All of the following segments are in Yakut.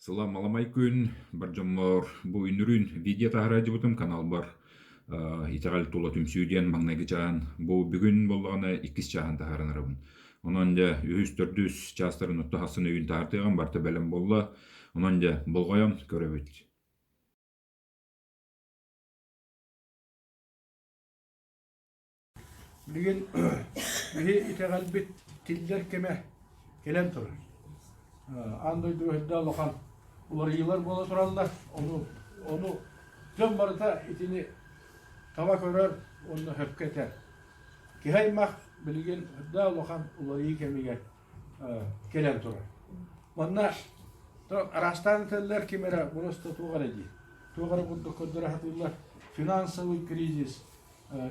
Сыла маламай күн бар дьоммор бу үнүрүүн видео таһараадьыбытым каналбар итэҕэл тула түмсүү диэн маҥнайгы чааһын бу бүгүн буоллаҕына иккис чааһын таһааран арабын. Онон дьэ үһүс төрдүс чаастарын отто хассын өйүн таһаартыаҕым барыта бэлэм буолла. Онон дьэ болҕойон көрөбүт. Билигин биһи итэҕэлбит тиллэр кэмэ кэлэн турар. Аан дойдуга үрдэ улахан уларыйыылар буола тураллар. Ону, ону дьон барыта итини таба көрөр уонна сөпкө этэр. Киһи аймах билигин үрдэ улахан уларыйыы кэмигэр кэлэн турар. Манна араастаан этэллэр ким эрэ просто туох эрэ дии. Туох эрэ курдук көрдөрө сатыыллар. Финансовый кризис,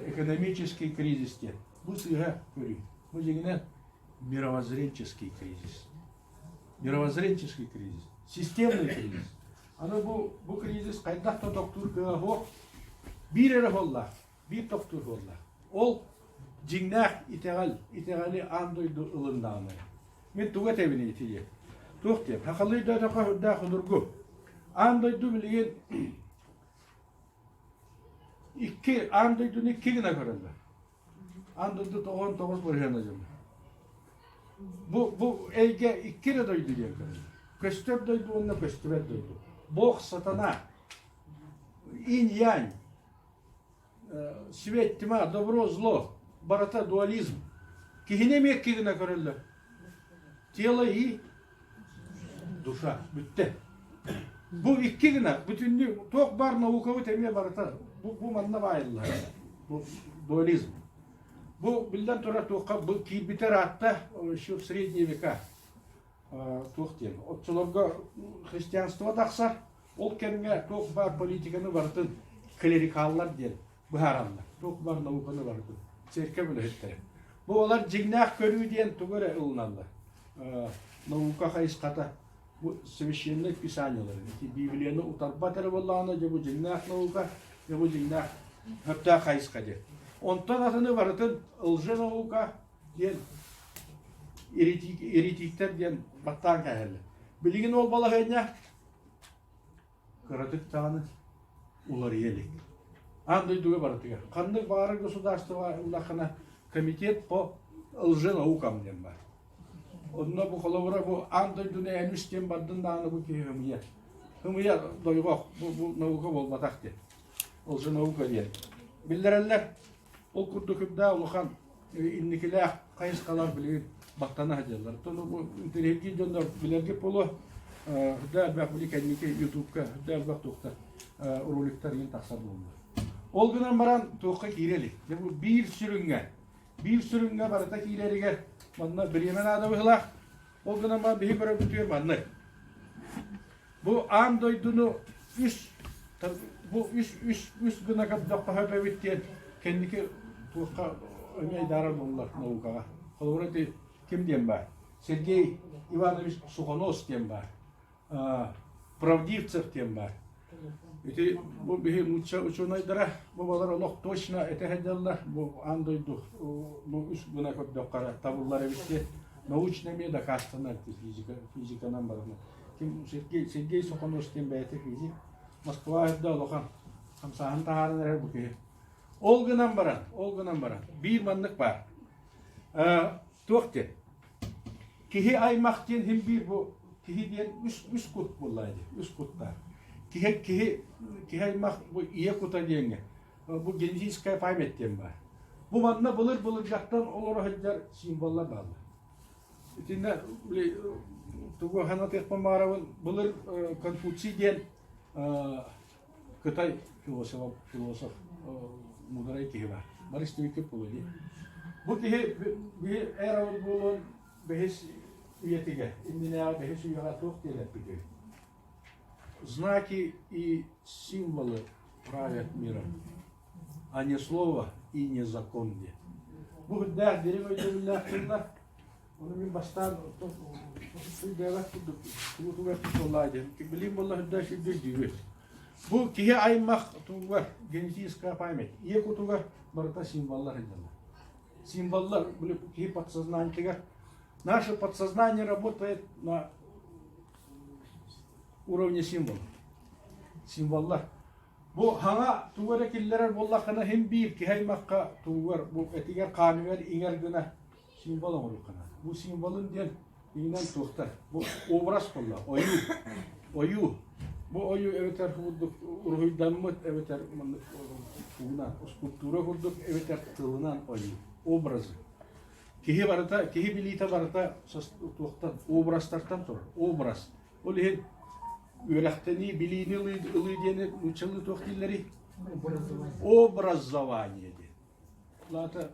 экономический кризис диэн. Бу сыыһа көрүү. Бу дьиҥинэн мировоззренческий кризис. Мировоззренческий кризис. Системный кризис. Аны бу, бу кризис хайдах да тохтуур кыаҕа суох. Биир эрэ буолла, биир тохтуур буолла. Ол дьиҥнээх итэҕэл, итэҕэли аан дойду ылыннаҕына. Мин тугу этэбин ити диэн. Туох диэн, хахалыы өйдөөтөххө үрдээх судургу. Аан дойду билигин Икки аан дойдуну икки гына көрөллөр. Аан дойду 99 бырыһыана дьоно. Бу, бу эйгэ икки эрэ дойду диэн көрөллөр. Көстөр дойду уонна көстүбэт дойду. Бог, сатана, инь-янь, свет, тьма, добро, зло, барыта дуализм. Киһини эмиэ икки гына көрөллөр. Тело и душа бүттэ. Бу икки гына бүтүннүү туох баар наукабыт эмиэ барыта бу, бу манна баайыллар. Бу дуализм. Бу биллэн турар туохха бу киирбитэ ыраатта еще в средние века туох диэн оччолорго христианство тахсар ол кэмҥэ туох баар политиканы барытын клерикаллар диэн быһаараллар. Туох баар науканы барытын церковь үлэһиттэрэ. Бу олар дьиҥнээх көрүү диэн тугу эрэ ылыналлар. Наука хайысхата бу священное писаниелары, ити Библияны утарбат эрэ буоллаҕына, дьэ бу дьиҥнээх наука, дьэ бу дьиҥнээх сөптөөх хайысха диэн. Онтон атыны барытын лженаука диэн еретиктэр диэн баттаан кээһэллэр. Билигин ол балаһыанньа кыратык даҕаны уларыйа илик. Аан дойдуга барытыгар. Ханнык баҕарар государствоҕа ыллаххына комитет по лженаукам диэн баар. Онно бу холобура бу аан дойдуну эмис диэн бардын даҕаны бу киһи ымыйар. Ымыйар дойҕох бу, бу наука буолбатах диэн. Лженаука диэн. Биллэрэллэр. Ол курдук үрдээх улахан инникилээх хайысхалар билигин баттана сылдьаллар. Оттон бу интэриэһиргиир дьоннор билэргит буолуо, үрдээх элбэх били кэнники ютубка үрдээх элбэх туохтар роликтар иһин тахсар буоллулар. Ол гынан баран туохха киирэ илик. Дьэ бу биир сүрүҥҥэ, биир сүрүҥҥэ барыта киирэригэр манна бириэмэ наада быһыылаах. Ол гынан баран биһи көрөрбүтүгэр маннык. Бу аан дойдуну үс бу үс үс үс гына көрдөххө сөп эбит диэн кэнники туохха эмиэ айдаарар буоллар наукаҕа. Холобура ити ким диэн баар? Сергей Иванович Сухонос диэн баар. Правдивцев диэн баар. Ити бу биһи нуучча учуонайдара бу балар олох точно этэ сылдьаллар. Бу аан дойду бу үс гына көрдөххө табыллар эбит диэн научно эмиэ дакаастанар физика физиканан барана. Ким Сергей Сергей Сухонос диэн бэйэтэ физик Москва үрдэ улахан хамсааһын таһааран эрэр бу киһи. Ол гынан баран, ол гынан баран биир маннык баар. Туох диэн Киһи аймах диэн иһин биир бу киһи диэн үс үс кут буолла дии, үс куттаах. Киһи киһи киһи аймах бу ийэ кута диэҥҥэ бу генетическая память диэн баар. Бу манна былыр былыргаттан олоро сылдьар символлар бааллар. Итиннэ тугу санатыахпын баҕарабын былыр Конфуций диэн Кытай философ, философ муударай киһи баар. Борис Дмитриев буолуо дии. Бу киһи биһи эрабыт буолуон бэһис үйэтигэр, иннинээҕи бэһис үйэҕэ туох диэн эппитий? Знаки и символы правят миром, а не слово и не закон диэн. Бу үрдээх дириҥ өйдөбүллээх тыллар. Ону мин бастаан өйдөөбөт курдук тугу тугу эппит буоллаа диэн. Билим буолла үрдээх үрдүк диибит. Бу киһи аймах тугугар генетическая память, ийэ кутугар барыта символлар сылдьаллар. Символлар киһи подсознаниетыгар. Наше подсознание работает на уровня символ. Символлар. Бу хаҥа тугу эрэ киллэрэр буоллаххына иһин биир киһи аймахха тугугар бу этигэр хааныгар иҥэр гына символ оҥоруохха наада. Бу символун диэн иҥинэн туохтар. Бу образ буолла, ойуу. Ойуу. Бу ойуу эбэтэр курдук уруһуйдаммыт эбэтэр маннык тугунан скульптура курдук эбэтэр тылынан ойуу. Образы. Киһи барыта, киһи билиитэ барыта туохтан, образтартан турар. Образ. Ол иһин үөрэхтэнии, билиини ылыы, ылыы диэни нууччалыы туох дииллэрий? Образование диэн. Лаата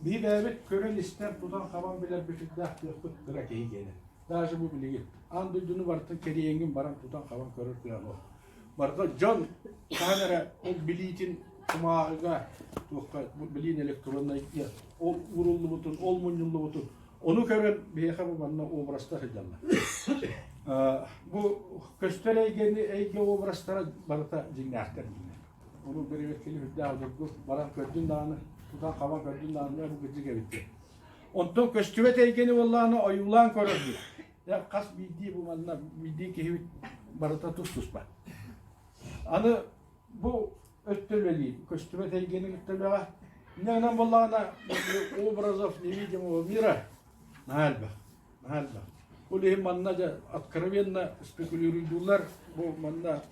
биһи бэйэбит көрөн-истэн, тутан-хабан билэрбит үрдээх кыахпыт кыра киһи диэнэ. Даже бу билигин аан дойдуну барытын кэриэҥҥин баран тутан-хабан көрөр кыаҕа суох. Барыта дьон хаһан эрэ ол билиитин кумааҕыга туохха билиин электроннай ол ууруллубутун, ол мунньуллубутун ону көрөн биһиэхэ бу манна образтар сылдьаллар. Бу көстөр эйгэни эйгэ образтара барыта дьиҥнээхтэр дьиҥнэр. Ону бэрэбиэркэли үрдээх обургу баран көрдүн даҕаны, тутан хабан көрдүн даҕаны бу кырдьык эбит диэн. Онтон көстүбэт эйгэни буоллаҕына ойуулаан көрөрбүт. Хас биирдии бу манна биирдии киһибит барыта тус-туспа. Аны бу өттө үлэлиир, көстүбэт эйгэни кытта үлэҕэ. Инньэ гынан буоллаҕына образов невидимого мира наһаа элбэх. Наһаа элбэх. Ол иһин манна дьэ откровенно спекулируйдууллар бу манна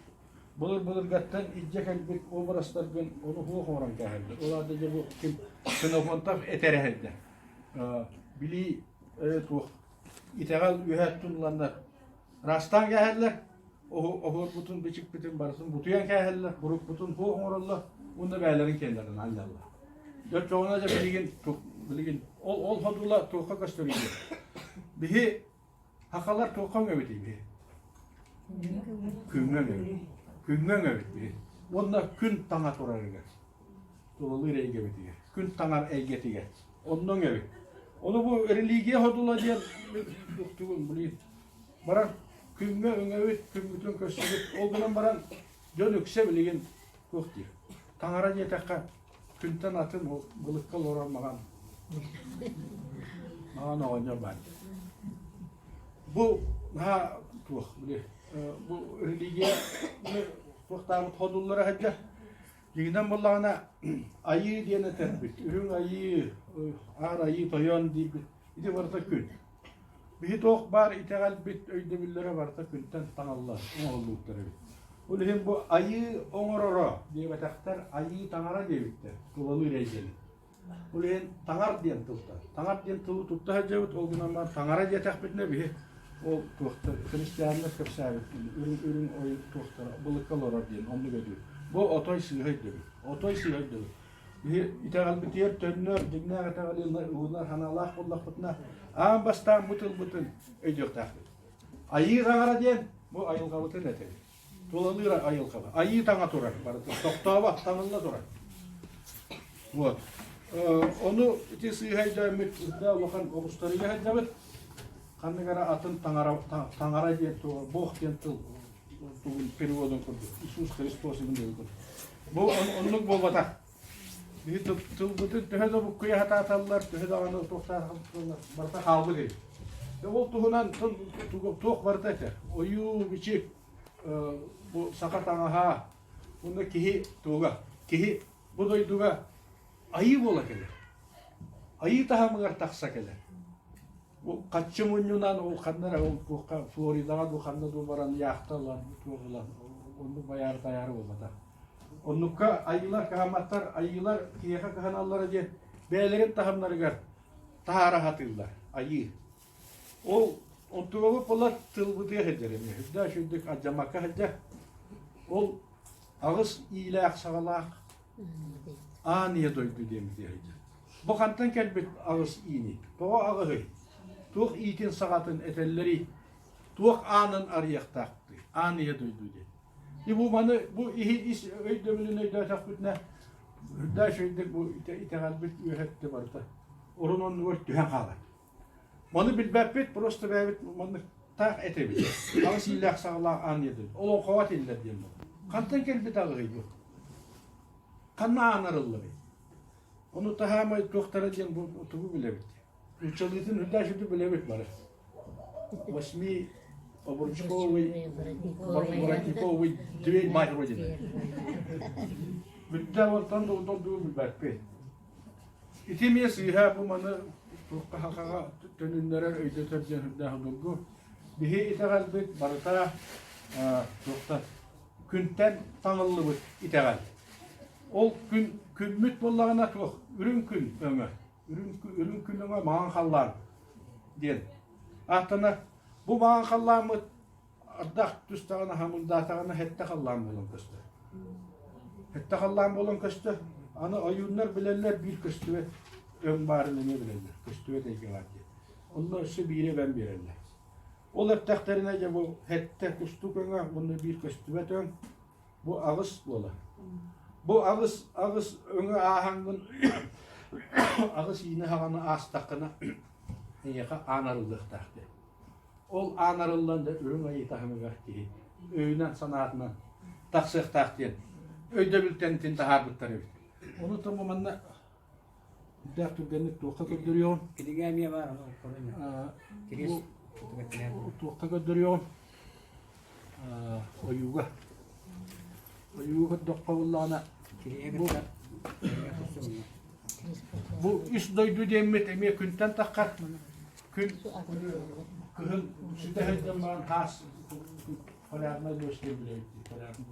былыр-былыргаттан илдьэ кэлбит образтаргын ону суох оҥорон кээһэллэр. Ол аата дьэ бу ким Ксенофонтов этэр эһэллэр. Билии туох итэҕэл үөһэ тулланнар ыраастаан кээһэллэр, оһуорбутун, бичикпитин барытын бутуйан кээһэллэр, бурукпутун суох оҥороллор уонна бэйэлэрин киэннэрин анньаллар. Оччоҕуна дьэ билигин билигин ол ол ходула туохха көстөрүй Биһи Хахалар туохха өҥөбүтүй биһи? Күҥҥэ өҥөбүт. Күҥҥэ өҥөбүт биһи. Уонна күн таҥа турарыгар. Тулалыыр эйгэбитигэр. Күн таҥар эйгэтигэр. Онно өҥөбүт. Ону бу религия ходула диэн тугун блин. Баран күҥҥэ өҥөбүт, күммүтүн көрсөбүт. Ол гынан баран дьон үксэ билигин туох диир. Таҥара диэтэххэ Күнтэн атын ол былыкка олорор маҕан маҕан оҕонньор баар. Бу наһаа туох били бу религия туохтаабыт ходуллара сылдьар. Дьиҥинэн буоллаҕына айыы диэн этэрбит, үрүҥ айыы, аар айыы тойон диирбит ити барыта күн. Биһи туох баар итэҕэлбит өйдөбүллэрэ барыта күнтэн таҥаллар, оҥоһуллубуттар эбит. Ол иһин бу айыы оҥороро диэбэтэхтэр, айыы таҥара диэбиттэр, тулалыыр эйгэни. Ол иһин таҥар диэн тылтан. Таҥар диэн тылы тутта сылдьабыт, ол гынан баран таҥара диэтэхпитинэ биһи ол туохтар христианнар кэпсээбит үрүҥ үрүҥ ой туохтара былыкка олорор диэн оннук өйдүүр. Бу отой сыыһа өйдөбүл. Отой сыыһа өйдөбүл. Биһи итэҕэлбитигэр төннөр, дьиҥнээх итэҕэли ылынар санаалаах буоллахпытына, аан бастаан бу тылбытын өйдүөхтээхпит. Айыы таҥара диэн бу айылҕабытын этэбит. Тулалыыр айылҕабыт. Айыы таҥа турар барыта. Тохтообот, таҥылла турар. Вот. Ону ити сыыһа өйдөөммүт үрдэ улахан оҕустарыга сылдьабыт. Ханнык эрэ атын таҥара, таҥара диэн Бог диэн тыл тугун переводун курдук Иисус Христос диэн курдук. Бу оннук буолбатах. Биһи тылбытын төһө да буккуйа сатааталлар, төһө даҕаны туохтааталлар, барыта хаалбыт эбит. Ол туһунан туох барыта этэр. Ойуу, бичик, бу саха таҥаһа, уонна киһи туга, киһи бу дойдуга айыы буола кэлэр. Айыы таһымыгар тахса кэлэр. Бу хаччы мунньунан ол ханна эрэ ол туохха Флоридаҕа дуу ханна дуу баран яхта ылан туох ылан оннук байаары тайаары буолбатах. Оннукка айыылар кыһамматтар, айыылар киһиэхэ кыһаналлара диэн бэйэлэрин таһымнарыгар таһаара сатыыллар айыы. Ол онтугабыт буолар тылбытыгар сылдьар эмиэ үрдээх үчүгдүк алдьаммакка сылдьар. Ол аҕыс иилээх саҕалаах Аан ийэ дойду диэн диэһэйдэр. Бу хантан кэлбит аҕыс ииний? Тоҕо аҕыһый? Туох иитин саҕатын этэллэрий? Туох аанын арыйыахтаахтый? Аан ийэ дойду диэн. И бу маны бу иһи ис өйдөбүлүн өйдөөтөхпүтүнэ үрдээх үчүгэйдик бу итэҕэлбит үөһэттэ барыта орун оннугар түһэн хаалар. Маны билбэппит, просто бэйэбит маннык таах этэбит. Аҕыс иилээх саҕалаах аан ийэ дойду. Олоҥхоҕо этиллэр диэн буолар. Хантан кэлбит аҕыһый бу? Ханна аан арылларый? Ону таһаамай туохтара диэн бу тугу билэбит? Нууччалыытын үрдээх сүдү билэбит бары. Восьми. Обручковый, воротниковый дверь мать родины. Бүттэ онтон долдуу билбэппин. Ити эмиэ сыыһа бу маны туохха төнүннэрэр өйдөтөр диэн үрдээх обургу. Биһи итэҕэлбит барыта туохтан күнтэн таҥыллыбыт итэҕэл. Ол күн күммүт буоллаҕына туох үрүҥ күн өҥө, үрүҥ, үрүҥ күн өҥө маҥан халлаан диэн ааттанар. Бу маҥан халлааммыт ардах түстэҕинэ, хамырдаатаҕына сэттэ халлаан буолан көстөр. Сэттэ халлаан буолан көстөр. Аны ойууннар билэллэр биир көстүбэт өҥ баарын эмиэ билэллэр. Көстүбэт эйгэ баар диэн. Онно өссө биири эбэн биэрэллэр. Ол эттэхтэринэ дьэ бу сэттэ кустук өҥө уонна биир көстүбэт өҥ бу аҕыс буолар. Бу аҕыс аҕыс өҥө ааһаҥҥын аҕыс иини хаҕаны аастаххына эйиэхэ аан арыллыахтаах диэн. Ол аан арыллан да үрүҥ айыы таһымыгар киһи өйүнэн-санаатынан тахсыахтаах диэн өйдөбүлтэн итин таһаарбыттар эбит. Ону тому манна Үрдээх түргэнник туохха көрдөрүөҕүм? Кинигэ эмиэ баар, ону көрүҥ. Бу туохха көрдөрүөҕүм? Ойууга. Ойууга көрдөххө буоллаҕына бу бу үс дойду диэммит эмиэ күнтэн таххар күн кыһын сүтэ сылдьан баран таас полярнай дождь диэн билэбит дии полярный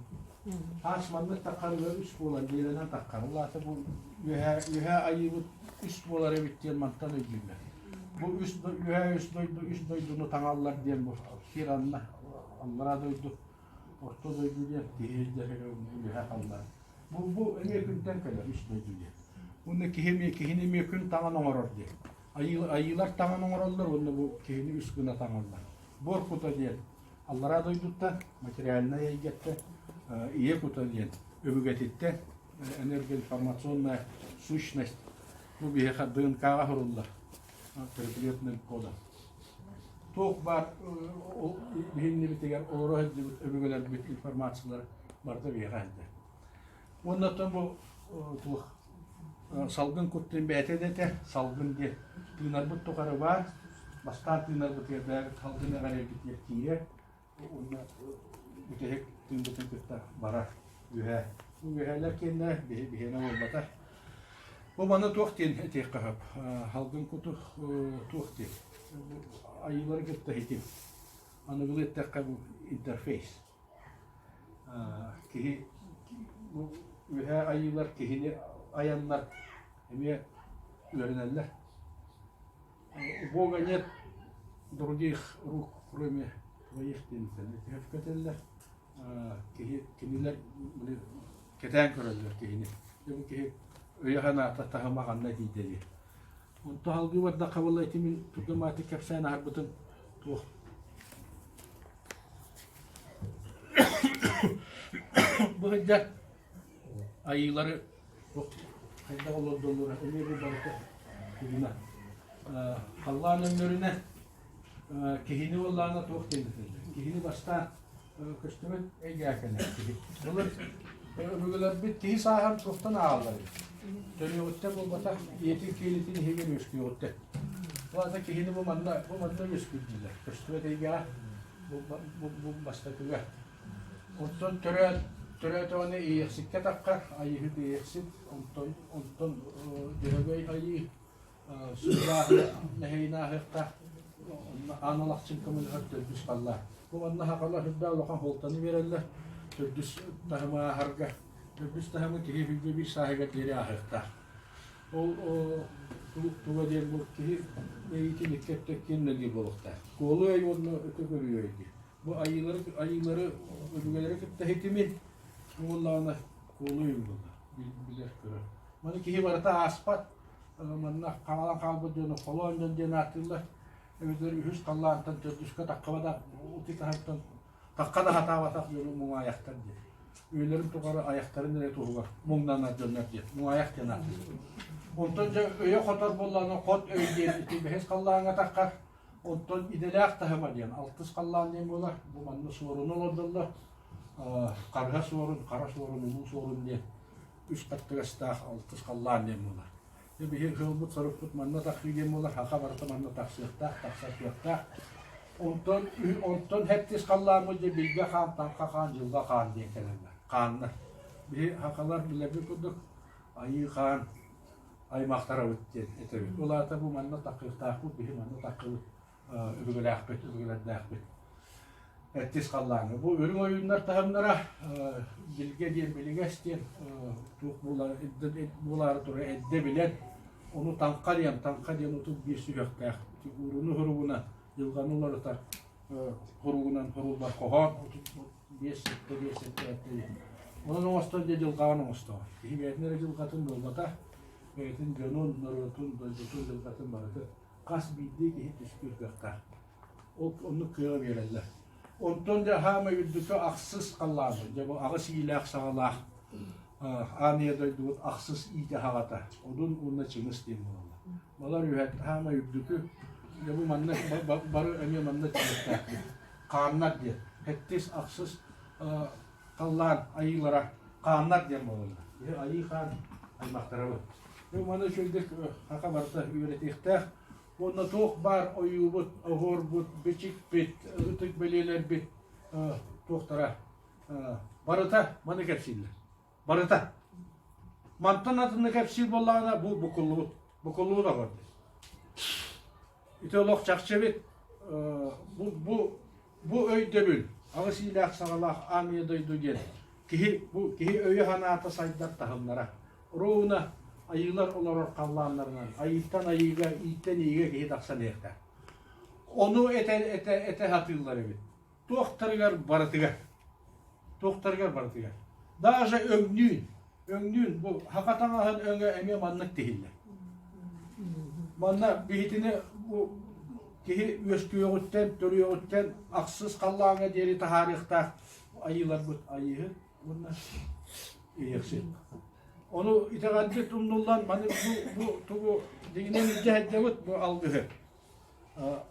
Таас маннык таххарыга үс буолар, биэрэнэн таххар. Ол аата бу үөһээ үөһээ айыыбыт үс буолар эбит диэн мантан өйдүүллэр. Бу үс үөһээ үс дойду үс дойдуну таҥаллар диэн бу сир анна аллараа дойду орто дойду диэн киһи үөһээ халлаан. Бу бу эмиэ күнтэн кэлэр үс дойду диэн. Уонна киһи эмиэ киһини эмиэ күн таҥан оҥорор диэн. Айыылар таҥан оҥороллор уонна бу киһини үс гына таҥаллар. Буор кута диэн Аллараа дойдуттан, материальнай эйгэттэн, ийэ кута диэн өбүгэтиттэн энергоинформационная сущность бу биһиэхэ ДНК-ҕа суруллар трехлетным кодом. Туох баар биһиннибитигэр олоро сылдьыбыт өбүгэлэрбит информациялара барыта биһиэхэ сылдьар. Уонна оттон бу туох салгын куттун бэйэтэ да этэ, салгын диэн тыынарбыт тухары баар, бастаан тыынарбытыгар бэйэбит салгын эҕэрийэрбитигэр киирэр уонна бүтэһик тыынбытын кытта барар үөһээ. Бу үөһээлэр киэннэрэ биһи биһиэнэ буолбатах. Бу маны туох диэн этиэххэ сөп? Салгын куту туох диэн? Айыылары кытта ситим. Аныгылыы эттэххэ бу интерфейс. Киһи бу үөһээ айыылар киһини айаннар эмиэ үөрэнэллэр. У Бога нет других рук, кроме твоих диэн этэллэр. Киһи кинилэр кэтээн көрөллөр киһини. Дьэ бу киһи өйө-санаата таһыма ханна тиийдэ диye. Онто салгыы бардахха буолла ити мин түргэн кэпсээн аһарбытым туох Бу сылдьар айыылары хайдах олордоллоро эмиэ бу барыта тугуна халлаан өҥнөрүнэн киһини уоллаана туох диэн этэллэр киһини бастаан көстүбэт эйгэ кэлэр киһи. Былыр өбүгэлэрбит киһи сааһын туохтан ааҕаллар эбит? Төрүөҕүттэн буолбатах, ийэтин киэлитин иһигэр үөскүөҕүттэн. Ол аата киһини бу манна бу манна үөскүүр дииллэр. Көстүбэт эйгэҕэ бу, бу, бу бастакыга. Онтон төрөөт төрөөтөҕүнэ иэйэхсиккэ таххар, айыыһыт иэйэхсит, онтон онтон Дьөһөгөй айыы Сыллааһы нэһиин ааһыахтаах аан алахчын көмөлөһөр төрдүс халлаан. Бу манна сахалар үрдээх улахан суолтаны биэрэллэр. Төрдүс таһымы ааһарга. Төрдүс таһымы киһи сүүрбэ биир сааһыгар диэри ааһыахтаах. Ол туга диэн бу киһи мэйиитин икки өттө иккиэн мэлиир буолуохтаах. Куолу өй уонна өтө көрүү өй диир. Бу айыылары айыылары өбүгэлэри кытта ситимин буоллаҕына куолу өй буолар. Билэр көрөр. Маны киһи барыта ааспат. Манна хаалан хаалбыт дьону холоон дьон диэн ааттыыллар. Эбэтэр үһүс халлаантан төрдүскэ таххабатах, ути таһыттан тахха да сатаабатах дьону муҥаайахтар диэн. Үйэлэрин тухары айахтарын эрэ туһугар муҥнанар дьоннор диэн, муҥаайах диэн ааттыыллар. Онтон дьэ өйө хотор буоллаҕына хот өй диэн ити бэһис халлааҥҥа таххар, онтон идэлээх таһыма диэн алтыс халлаан диэн буолар. Бу манна суоруну олордоллор. Харыһа суорун, хара суорун, улуу суорун диэн үс хаттыгастаах алтыс халлаан диэн буолар. Дьэ биһиги ыалбыт сорукпут манна тахсыы диэн буолар, саха барыта манна тахсыахтаах, тахсар кыахтаах. Онтон онтон хэттис халлааммыт дьэ билгэ хаан, таҥха хаан, дьылҕа хаан диэн кэлэллэр. Хааннар. Биһи сахалар билэрбит курдук айыы хаан аймахтарабыт диэн этэбит. Ол аата бу манна таххыахтаахпыт, биһи манна таххыбыт өбүгэлээхпит, өбүгэлэрдээхпит. Эттис халлааҥҥа. Бу үрүҥ ойууннар таһымнара билгэ диэн билигэс диэн туох буолаары турар эрдэ билэн ону таҥха диэн таҥха диэн 35 сүһүөхтээх ууруну хоругунан дьылҕаны уларытар хоругунан хоруллар хоһоон 35 сэттэ биэс сэттэ сэттэ диэн. Онон оҥостон дьэ дьылҕаҕын оҥостоҕун. Киһи бэйэтин эрэ дьылҕатын буолбатах, бэйэтин дьонун, норуотун, дойдутун дьылҕатын барытын хас биирдии киһи түстүүр кыахтаах. Ол оннук кыаҕы биэрэллэр. Онтон дьэ хаамай үрдүкү ахсыс халлааммыт, дьэ бу аҕыс иилээх саҕалаах аан ийэ дойдубут ахсыс иитэ аһаҕата Одун уонна Чыҥыс диэн буолаллар. Балар үһэт хаамай үрдүкү, дьэ бу манна бары эмиэ манна тиийиэхтээхпит. Хааннар диэн, сэттис, ахсыс халлаан айыылара хааннар диэн буолаллар. Биһи айыы хаан аймахтарабыт. Бу маны үчүгэйдик саха барыта үөрэтиэхтээх. Уонна туох баар ойуубут, оһуорбут, бичикпит, ытык бэлиэлэрбит туохтара барыта маны кэпсииллэр. Барыта. Мантан атыны кэпсиир буоллаҕына бу букуллубут. Букуллубут оҕор. Ити олох чахчы эбит. Бу, бу, бу өйдөбүл аҕыс иилээх саҕалаах аан ийэ дойду диэн киһи бу киһи өйө-санаата сайдар таһымнара. Ровно айыылар олорор халлааннарынан айыыттан айыыга, ииттэн иигэ киһи тахсан иһиэхтээх. Ону этэ, этэ, этэ сатыыллар эбит. Туохтарыгар барытыгар. Туохтарыгар барытыгар. Даже өҥнүүн, өҥнүүн бу саха таҥаһын өҥө эмиэ маннык тиһиллэр. Манна биһитини бу киһи үөскүөҕүттэн, төрүөҕүттэн ахсыс халлааҥҥа диэри таһаарыахтаах айыыларбыт айыыһыт уонна иэйэхсит. Ону итэҕэлбит умнуллан маны бу, бу тугу дьиҥинэн илдьэ сылдьабыт бу алгыһы.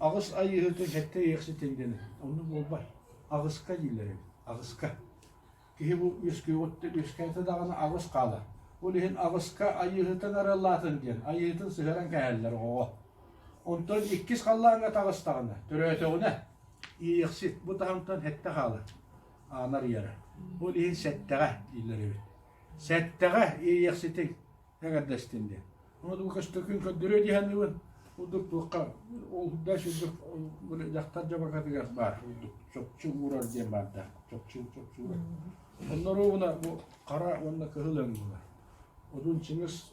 Аҕыс айыыһытын сэттэ иэйэхситин диэн оннук буолбат. Аҕыска дииллэр эбит. Аҕыска. Киһи бу үөскүөҕүттэн үөскээтэ даҕаны аҕыс хаалар. Ол иһин аҕыска айыыһытын арыаллаатын диэн айыыһытын сыһыаран кээһэллэр оҕоҕо. Онтон иккис халлааҥҥа таҕыстаҕына, төрөөтөҕүнэ иэйэхсит бу таһымтан сэттэ хаалар. Аана арыйара. Ол иһин сэттэҕэ дииллэр эбит. Сэттэҕэ иэйэхситиҥ эҥэрдэстин диэн. Ону бу көстөкүүн көрдөрүө дии саныыбын. Урдук туохха ол да сүрдүк дьахтар дьабакатыгар баар урдук чопчу уурар диэн баардаах. Чопчу чопчу уурар. Онно ровно бу хара уонна кыһыл өҥ буолар. Одун Чыҥыс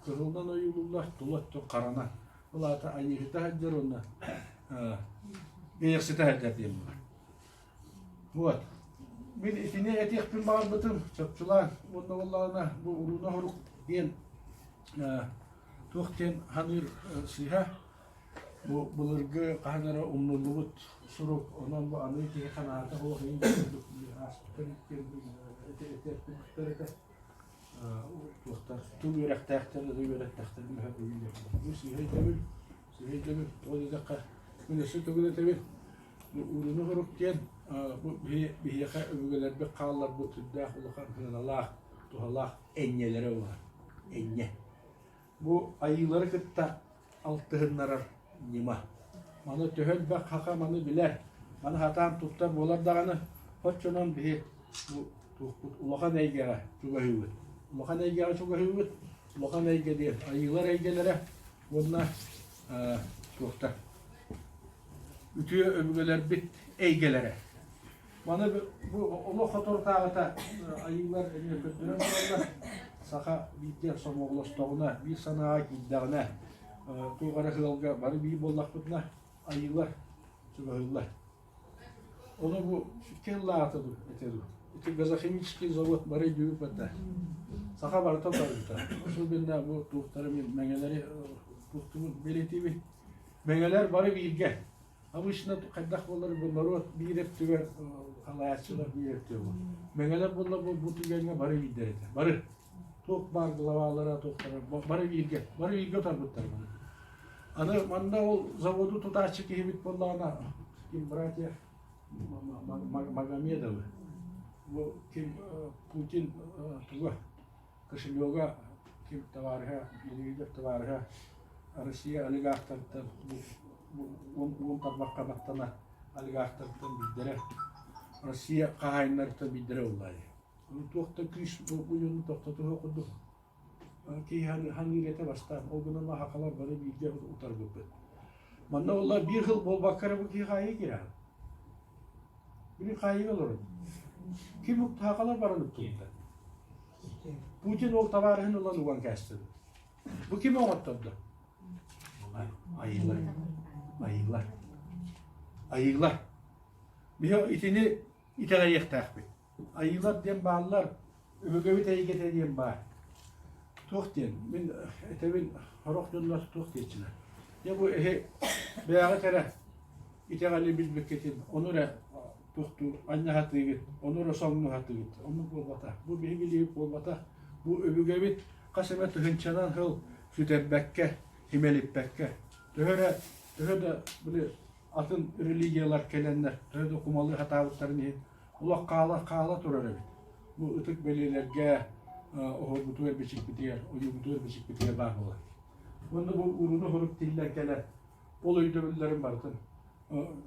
кыһылынан ойуулууллар, тула өттүн харанан. Ол аата айыыһыта сылдьар уонна иэйэхситэ сылдьар диэн буолар. Вот. Мин итини этиэхпин баҕарбытым, чопчулаан уонна буоллаҕына бу урууна хорук диэн туох диэн ханыыр сыыһа. Бу былыргы хаһан эрэ умнуллубут сурук, онон бу аныгы киһи санаата суох иһин курдук ааспыттар этэ. Туохтар тыл үөрэхтээхтэр да үөрэхтээхтэр Бу сыыһа өйдөбүл, сыыһа өйдөбүл. Тоҕо диэтэххэ, мин өссө төгүл этэбин, Бу ууруну хорук диэн бу биһиэхэ өбүгэлэрбит хаалларбыт сүрдээх улахан сыаналаах, туһалаах энньэлэрэ буолар. Энньэ. Бу айыылары кытта алтыһыннарар ньыма. Маны төһө элбэх хаха маны билэр, маны сатаан туттар буолар даҕаны, оччонон биһи бу туохпут улахан эйгэҕэ чугаһыыбыт. Улахан эйгэҕэ чугаһыыбыт, улахан эйгэ диэн айыылар эйгэлэрэ уонна туохтар үтүө өбүгэлэрбит эйгэлэрэ. Маны бу олох соторутааҕыта айыылар эмиэ көрдөрөн тураллар. Саха бииргэ сомоҕолостоҕуна, биир санааҕа киирдэҕинэ, туох эрэ ыалга бары биир буоллахпытына, айыылар чугаһыыллар. Ону бу кыллаата дуу, этэ дуу. Ити газохимический завод бары өйдүүбүт барда. Саха барыта барбыта. Особенно бу туохтары мин мэҥэлэри туохтубун бэлиэтиибин. Мэҥэлэр бары бииргэ. Обычно хайдах буолар бу норуот биир өттүгэр халааччылар биир өттүгэр буолар. Мэҥэлэр буолла бу, бу түгэҥҥэ бары биирдэр этэ. Бары. Туох баар главалара, туохтара бары бииргэ. Бары бииргэ утарбыттар маны. Аны манна ол заводу тутааччы киһибит буоллаҕына, ким братья Магомедовы, бу ким Путин туга кошелега ким табаарыһа, Медведев табаарыһа Россия олигархтарыттан бу. Уон тарбахха баттана олигархтартан биирдэрэ, Россия хаһаайыннарыттан биирдэрэ буоллаҕа дии. Ону туох да күүс буйуну тохтотуһуо курдук киһи ханыыр этэ бастаан. Ол гынан сахалар бары бииргэ утарбыппыт. Манна буолла биир сыл буолбакка эрэ бу киһи хаайыы кирэҕин. Били хаайыыга олорон. Ким сахалар баран ыттыбыттар. Путин ол табаарыһын ылан уган кээстибит. Бу ким оҥоттордо? Айыылар. Айыылар. Айыылар. Биһи итини итэҕэйиэхтээхпит. Айыылар диэн бааллар, өбүгэбит эйгэтэ диэн баар. Туох диэн, мин этэбин сорох дьоннор туох диэччилэр. Дьэ бу эһи бэйэҕит эрэ итэҕэли билбиккитин, ону эрэ туохтуу анньаһатыыгыт, ону эрэ соҥнуһатыгыт. Оннук буолбатах. Бу биһиги билиибит буолбатах. Бу өбүгэбит хас эмэ тыһыынчанан сыл сүтэрбэккэ, симэлиппэккэ, төһө эрэ, төһө да били атын религиялар кэлэннэр, төһө да кумалыы сатаабыттарын иһин олох хаала хаала турар эбит. Бу ытык бэлиэлэргэ оһорбутугар бичикпитигэр, ойуубутугар бичикпитигэр баар буолар. Уонна бу уруну хорук тиллэн кэлэр ол өйдөбүллэрин барытын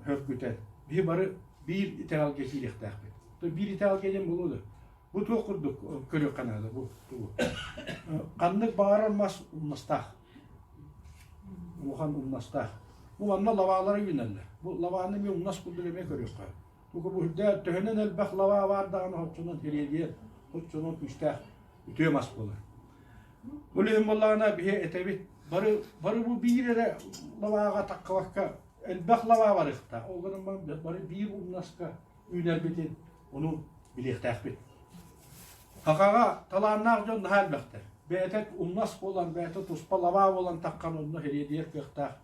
хөргүтэн биһи бары биир итэҕэлгэ киириэхтээхпит. Биир итэҕэлгэ диэн буолуо да Бу туох курдук көрүөххэ наада бу тугу? Ханнык баҕарар мас умнастаах. Улахан умнастаах. Бу манна лабаалара үүнэллэр. Бу лабааны эмиэ умнас курдук эмиэ көрүөххэ. Бу үрдэ төһөнөн элбэх лабаа баар даҕаны оччонон ириэдийэр, оччонон күүстээх үтүө мас буолар. Ол иһин буоллаҕына биһи этэбит бары бары бу биир эрэ лабааҕа таххыбакка элбэх лабаа барыахтаах. Ол гынан бары биир умнаска үүнэрбитин ону билиэхтээхпит. Сахаҕа талааннаах дьон наһаа элбэхтэр. Бэйэтэ умнас буолан, бэйэтэ туспа лабаа буолан таххан онно ириэдийэр кыахтаах.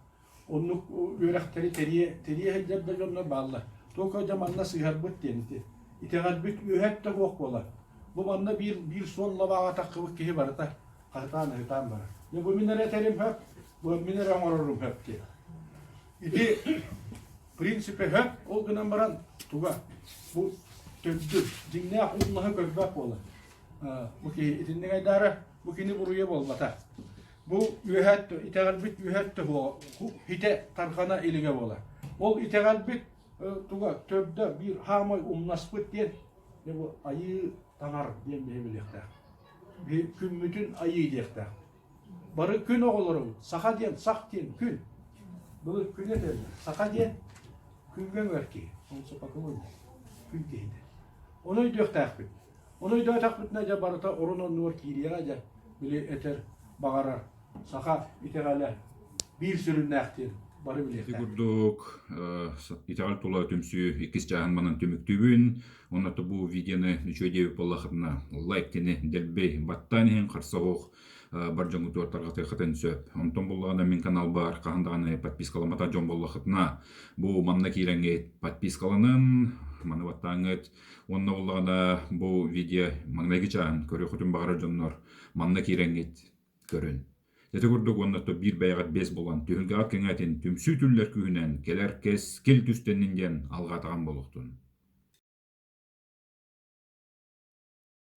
Оннук үөрэхтэри тэрийэ, тэрийэ сылдьар да дьоннор бааллар. Только дьэ манна сыһарбыт диэн ити. Итэҕэлбит үөһэттэ суох буолар. Бу манна биир, биир суон лабааҕа таххыбыт киһи барыта хаһытаан-ыһытаан барар. Дьэ бу мин эрэ этэрим сөп, бу мин эрэ оҥорорум сөп диэн. Ити В принципе сөп, ол гынан баран туга бу төрдү дьиҥнээх умнаһы көрбөт буолар. Бу киһи итинник айдаара бу кини буруйа буолбата. Бу үөһэт итэҕэлбит үөһэт хитэ тарҕана илигэ буолар. Ол итэҕэлбит туга төрдө биир хаамай умнаспыт диэн бу айыы таҥар диэн биһи билиэхтээх. Күммүтүн айыы диэхтээх. Бары күн оҕолорубут. Саха диэн, сах диэн күн. Былыр күн этэллэр. Саха диэн күҥҥэ үҥэр киһи. Солнцепоклонник. Күн киһитэ. Ону өйдүөхтээхпит. Ону өйдөөтөхпүтүнэ дьэ барыта орун оннугар киириэҕэ дьэ били этэр баҕарар саха итэҕэлэ биир сүрүннээх диэн бары Ити билиэхтээхпит. курдук итэҕэл тула түмсүү иккис чааһын манан түмүктүүбүн. Онно бу видеоны үчүгэй диэбит буоллахытына лайк кини дэлби баттаан иһин харса оһох бар дьоҥҥутугар тарҕатыаххытын сөп. Онтон буллаҕына мин каналбар хаһан даҕаны подпискаламматах дьон буоллаххытына бу манна киирэҥҥит подпискаланын, маны баттааҥҥыт уонна буллаҕына бу видео маҥнайгы чааһын көрүөххүтүн баҕарар дьоннор манна киирэҥҥит көрүн. Ити курдук уонна то биир бэйэҕит бэс булан түһүлгэҕит кэҥээтин түмсүү түллэр күүһүнэн кэлэр кэс кил түстэннин диэн алҕаатаҕым буолуохтун.